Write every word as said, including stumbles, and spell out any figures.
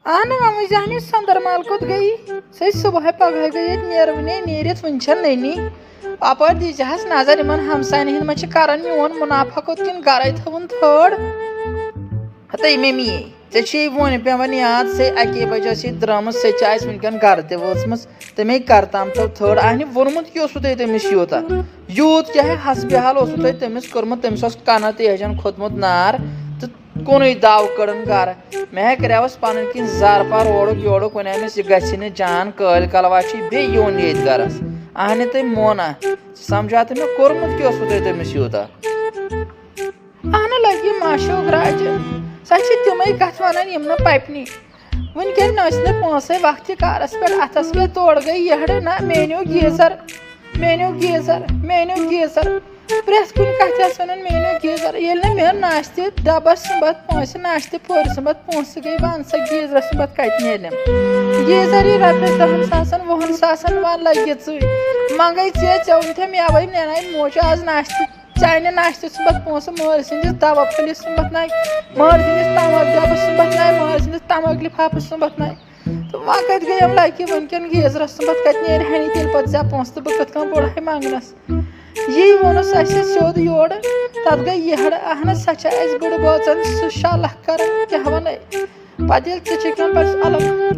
اہن وۄنۍ وٕچھ زِ ہن یہِ سۄندر مال کوٚت گٔیی؟ سۄ چھِ صبحٲے پگہٲے گٔے ییٚتہِ نیرٕ وٕنے، نیٖرِتھ وٕنہِ چھَنہٕ نٔنی۔ اپٲرۍ دیٖزِہَس نظر یِمن ہمساین ہِنٛدۍ ما چھِ کران میون منافع کوٚت کِنہٕ گرے تھٲوٕن تھٲڑ۔ ہتے ممی، ژےٚ چھے وۄنۍ پٮ۪وان یاد، سۄ اَکے بجہِ ٲس ییٚتہِ درٛامٕژ، سۄ چھِ اَسہِ وٕنکٮ۪ن گرٕ تہِ وٲژمٕژ۔ تٔمۍ ہے کر تام تھٲو تھٲڑ۔ اہنہِ ووٚنمُت کیٛاہ اوسوٕ تۄہہِ تٔمِس یوٗتاہ؟ یوٗت کیٛاہ ہے حسبِ حال اوسوٕ تۄہہِ تٔمِس کوٚرمُت؟ تٔمِس اوس کنہٕ تہِ ہیٚجن کھوٚتمُت نار تہٕ کُنُے داو کٔڑٕن گرٕ۔ مےٚ ہے کریوس پنٕنۍ کِنۍ زر پار اورُک یورُک، وۄنۍ أمِس یہِ گژھِ نہٕ جان، کٲلۍ کلوا چھُ یہِ بیٚیہِ یُن ییٚتہِ گرس۔ اہنہِ تٔمۍ مون اَتھ۔ سمجھا تہٕ مےٚ کوٚرمُت کیٛاہ اوسوٕ تۄہہِ تٔمِس یوٗتاہ؟ اہنہٕ لگی ماشوک راجہِ۔ سۄ چھِ تِمے کتھٕ ونان یِم نہٕ پپنی۔ وٕنکیٚن نہٕ ٲسۍ نہٕ پونٛسے وقتہِ کارس پٮ۪ٹھ اتھس کٮ۪تھ، تورٕ گٔے یہڑٕ نہ میٲنیو گیٖزر، میٲنیو گیٖزر، میٲنیو گیٖزر۔ پرٛٮ۪تھ کُنہِ کتھِ ٲس ونان میٲنیو گیٖزر۔ ییٚلہِ نہٕ مےٚ ناشتہِ ڈبس سُمبتھ پونٛسہٕ، ناشتہِ پھورِ سُمبتھ پونٛسہٕ گٔے، ون سا گیٖزرس سُمبتھ کتہِ نیرنم؟ گیٖزر یی رۄپیس دہن ساسن وُہن ساسن، ون لگہِ ژٕے۔ منگے ژےٚ، ژےٚ ووٚنتھے مےٚ اوے نیناے موجہِ آز ناشتہٕ۔ چانہِ ناشتہٕ سُمبتھ پونٛسہٕ، مٲلۍ سٕنٛدِس دوا پھٔلِس سُمبتھ نَے، مٲلۍ سٕنٛدِس تماک ڈبس سُمبتھ نَے، مٲلۍ سٕنٛدِس تماک لفافس سُمبتھ نَے۔ تہٕ وۄنۍ کَتہِ گٔیَم لَکہِ وٕنکٮ۪ن گیٖزرَس سُمبتھ؟ کَتہِ نیرِ ہَنہِ تیٚلہِ پَتہٕ ژےٚ پونٛسہٕ تہٕ بہٕ کِتھ کٔنۍ بوٚڑ ہے منٛگنَس؟ یی ووٚنُس اَسہِ سیوٚد یورٕ، تَتھ گٔے یِہَڑ۔ اَہنَس، سۄ چھےٚ اَسہِ بٕڈٕ بٲژَن سُہ شالَکھ کَران، کیٛاہ وَنَے؟ پَتہٕ ییٚلہِ ژٕ چھَکھ یِوان پَتہٕ اَلَگ